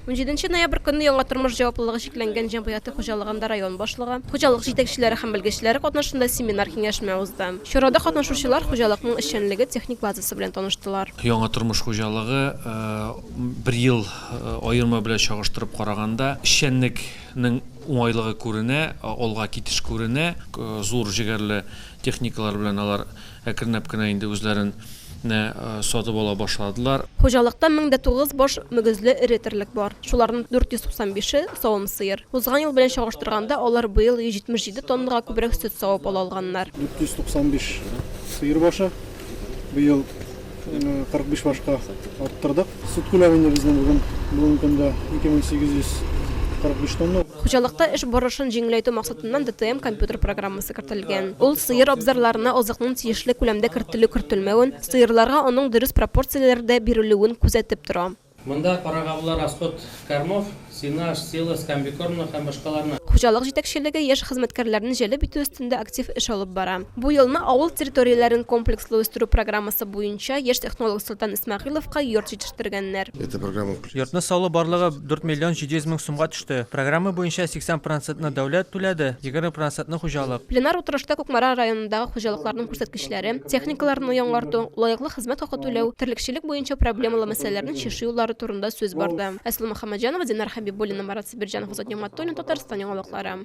17 ноябрь көнне Яңа тормыш җаваплылыгы чикләнгән җәмгыяте хуҗалыгында район башлыгы, хуҗалык җитәкчеләре һәм белгечләре катнашында семинар-киңәшмә узды. Чарада катнашучылар хуҗалыкның эшчәнлеге, техник базасы белән таныштылар. Яңа тормыш хуҗалыгы бер ел аерма белән чагыштырып караганда, эшчәнлекнең уңайлыгы күренә, алга китеш күренә. Зур җегәрле техникалар белән алар Әкренләп кенә инде үзләрен сатып ала башладылар. Хуҗалыкта 1009 баш мөгезле эре терлек бар. Шуларның 495-е, савым сыер. Узган ел белән чагыштырганда, алар быел 177 тоннага күбрәк сөт савып ала алганнар. 495 сыер башы, быел 45 башка арттырдык. Сөт күләме инде безнең бүген, бүгенге көндә 2845 тонна. Хуҗалыкта эш барышын җиңеләйтү максатыннан ДТМ компьютер программасы кертелгән. Ул сыер абзарларына азыкның тиешле күләмдә кертелү-кертелмәвен, сыерларга аның дөрес пропорцияләрдә бирелүен күзәтеп тора. Монда карарга була расход кормов, сенаж, силос, комбикормны һәм башкаларны. Хуҗалык җитәкчелеге яшь хезмәткәрләрне җәлеп итү өстендә актив эш алып бара. Бу елны авыл территорияләрен комплекслы үстерү программасы буенча яшь технолог Солтан Исмәгыйловка йорт җитештергәннәр. Эта программа Йортны салу барлыгы 4 миллион 700 мең сумга төште. Программа буенча 80 процентны дәүләт түләде, 20 процентны хуҗалык. Пленар утырышта Кукмара районындагы хуҗалыкларның күрсәткечләре, техникаларны яңарту, лаеклы хезмәт хакы түләү, терлекчелек буенча проблемалы мәсьәләләрне чишү юллары турында сүз барды. Айсылу Мөхәммәтҗанова, Динар Хәбибуллина, Марат Сабирҗанов, Азат Нигъмәтуллин, Татарстан яңалыклары.